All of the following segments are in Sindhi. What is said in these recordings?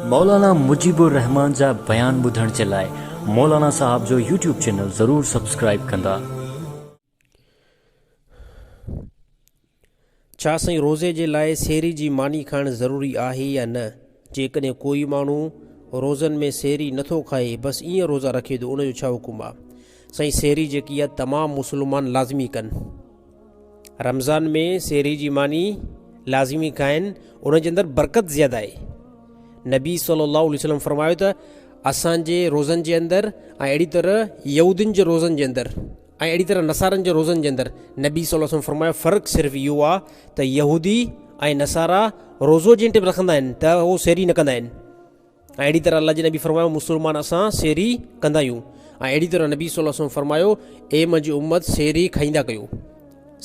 مولانا مجيب الرحمان جا بيان ٻڌڻ جي لاء مولانا صاحب جو يوٽيوب چينل ضرور سبسڪرائيب ڪندا. ڇا سائين روزي جي لاء سيري جي ماني کائڻ ضروري آهي يا نه؟ جيڪڏهن ڪوئي ماڻهو روزن ۾ سيري نٿو کائي بس ائين روزا رکي ٿو ان جو ڇا حڪم آ؟ سائين سيري جيڪي آ تمام مسلمان لازمي ڪن رمضان ۾ سيري جي ماني لازمي کائن ان جي اندر برڪت زياده آهي نبي صلي الله عليه وسلم فرمايو ته اسان جي روزن جي اندر ۽ اهڙي طرح يهودين جي روزن جي اندر ۽ اهڙي طرح نصارن جي روزن جي اندر نبي صلي الله عليه وسلم فرمايو فرق صرف اهو آهي ته يهودي ۽ نصارا روزو جنهن ٽيم رکندا آهن ته هو سيري نه ڪندا آهن ۽ اهڙي طرح الله جي نبي فرمايو مسلمان اسان سيري ڪندا آهيون ۽ اهڙي طرح نبي صلي الله عليه وسلم فرمايو اي منهنجي امت سيري کائيندا ڪيو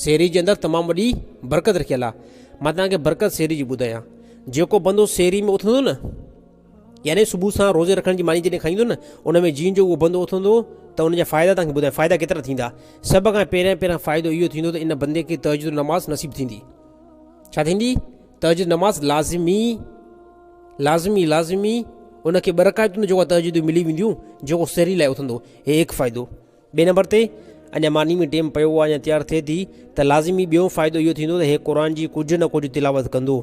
سيري جي اندر تمام وڏي برڪت رکيل آهي مان توهان کي برڪت سيري جي ٻڌايان جيڪو بندو سيري ۾ اٿندو نه يعني صبح سان روزي رکڻ جي ماني جڏهن کائيندو نه ان ۾ جيئن جو اهو بندو اٿندو ته ان جا فائدا توهان کي ٻڌايان فائدا ڪيترا ٿيندا سڀ کان پهريان پهريان فائدو اهو ٿيندو ته ان بندي کي تهجد نماز نصيب ٿيندي ڇا ٿيندي تهجد نماز لازمي لازمي لازمي ان کي ٻه رڪعتون جيڪو تهجد ملي وينديون جيڪو سحري لاء اٿندو هي هڪ فائدو ٻئي نمبر تي اڃا ماني ۾ ٽيم پيو آهي اڃا تيار ٿئي ٿي ته لازمي ٻيو فائدو اهو ٿيندو ته هي قرآن جي ڪجهه نه ڪجهه تلاوت ڪندو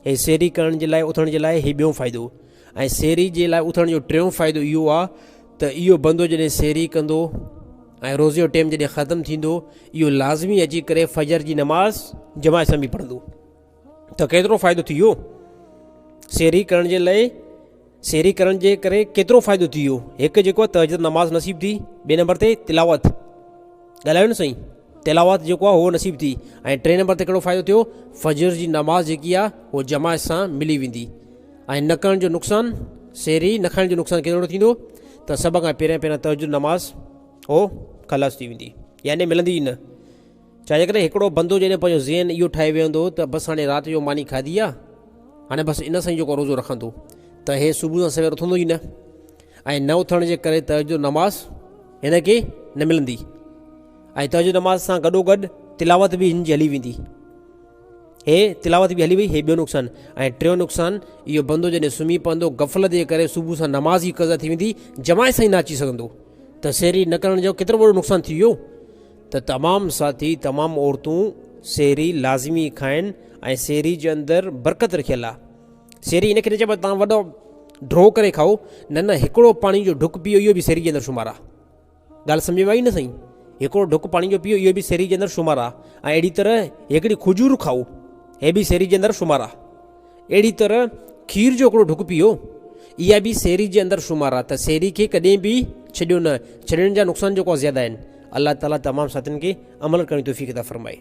هي سحري ڪرڻ جي لاء اٿڻ جي لاء هي ٻيو فائدو ۽ سحري جي لاء اٿڻ جو ٽيون فائدو اهو آهي ته اهو بندو جڏهن سحري ڪندو ۽ روزي جو ٽيم جڏهن ختم ٿيندو اهو لازمي اچي ڪري فجر جي نماز جماعت سان به پڙهندو ته ڪيترو فائدو ٿي ويو سيري ڪرڻ جي لاء سيري ڪرڻ جي ڪري ڪيترو فائدو ٿي ويو هڪ جيڪو آهي تهجد نماز نصيب ٿي ٻئي نمبر تي تلاوت ڳالهايو نه سائين تلاوت جيڪو آهي اهو نصيب ٿي ۽ ٽئين نمبر تي ڪهڙو فائدو ٿيو فجر جي نماز جيڪي آهي اهو جماعت سان ملي ويندي ۽ نه ڪرڻ جو نقصان سيري نه کائڻ جو نقصان ڪهڙو ٿيندو ته سڀ کان پهريان پهريان تهجد نماز اهو خلاص ٿي ويندي يعني ملندي ئي نه ڇا جي ڪري هڪڙو بندو جڏهن پنهنجو ذهن اهو ٺاهي ويهندو ته بس هاڻي رات جو ماني کاڌي آ هاڻي بس ان سان ئي جيڪو روزو رکندو ته هي صبح سان سوير اٿندو ئي نه ۽ نه اٿڻ جي ڪري تهجد نماز هن کي نه ملندي ۽ تهجد نماز سان گڏو گڏ تلاوت به هن جي هلي ويندي هي تلاوت به هلي وئي هي ٻيو نقصان ۽ ٽيون نقصان اهو بندو جڏهن سمهي پوندو غفلت جي ڪري صبح سان نماز ئي قضا ٿي ويندي جماعت سان ئي نه اچي سگهندو ته سحري نه ڪرڻ جو ڪيترو وڏو نقصان ٿي ويو ته تمام ساٿي تمام عورتون سحري لازمي کائن ۽ سحري جي اندر برڪت رکيل آ سحري ان کي نه چئبو تان وڏو ڍرو ڪري کائو نه نه هڪڙو پاڻي جو ڍڪ پيو اهو به سحري جي اندر شمار آ ڳالهه سمجھ ۾ آئي نه سائين هڪڙو ڍڪ پاڻي جو پيو اهو به سحري جي اندر شمار آ ۽ اهڙي طرح هڪڙي کجور کائو هي به سحري جي اندر شمار آ اهڙي طرح کير جو هڪڙو ڍڪ پيئو، اها به سحري جي اندر شمار آهي ته سحري کي ڪڏهن به ڇڏيو نه، ڇڏڻ جا نقصان جيڪو آهي زياده آهن. الله تعالي تمام ساٿين کي عمل ڪرڻ جي توفيق عطا فرمائي.